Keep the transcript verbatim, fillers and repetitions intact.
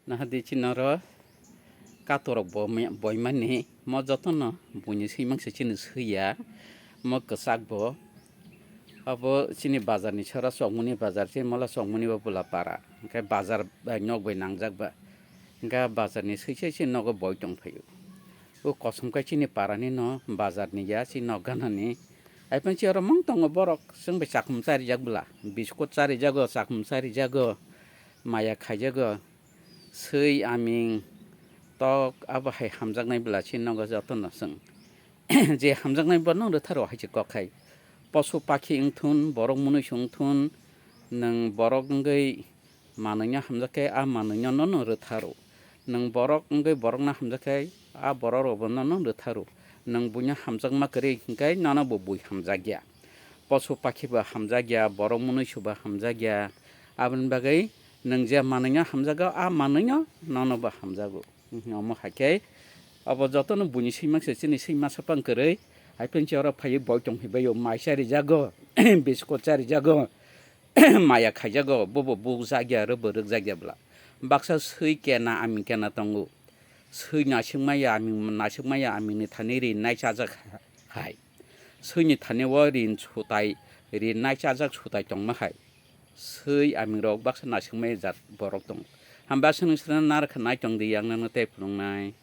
Nahadi chini oro katorok bo me-, boimani mo jotono buini swimang se chini swiya, mo kwchak bo. Abo chini bazar ni sora chokmani bazar, chini mola chokmani bo bwla para, hwnkhe bazar bai nok bai nangjak ba, hwnkhe bazar ni swi se chini nogo boi tong phaio. O kosom khe chini para ni no bazar ni ya, chini nok gana ni. Hai phano chini oro mung tongo borok, chwng bai chakhum charijak bwla, biskut charijago, chakhum charijago, maya khaijago. Swi aming tok abo hai hamjaknai bwla se nogo jotono chwng. Je hamjaknai bo nang rwtharo hai se kok hai. Posu pakhi wngthun, borok mwnwi se wngthun, nwng borok wngwi manwino hamjak khe a manwino nono rwtharo. Nwng borok wngwi borokno hamjak khe a borok rokbo nono rwtharo. Nwng buino hamjakma kwrwi hwnkhe nono bo bui hamjakya. Posu pakhi bo hamjakya, borok mwnwi se bo hamjakya. Aboni bagwi nwng je manwino hamjago, a manwino nono bo hamjago. Omo hai khe abo jotono buini swimang se chini swima sapang kwrwi. Hai phano chini oro phaiwi boi tong phaibaio, mai charijago, biskut charijago, maya khaijago, bobo bukjakya, robo rwkjakya bwla. Baksa swi kena, aming kena tongo. Swi naisingmaya, aming naisingmaya, amingni thani rinai chajak hai. Swini thani o rin sutai, rinai chajak sutai tongma hai. Swi aming rok baksa naisingmaya jat borok tongo. Hamba sini srana narwkha naitong di, yang nangno tei phunuknai.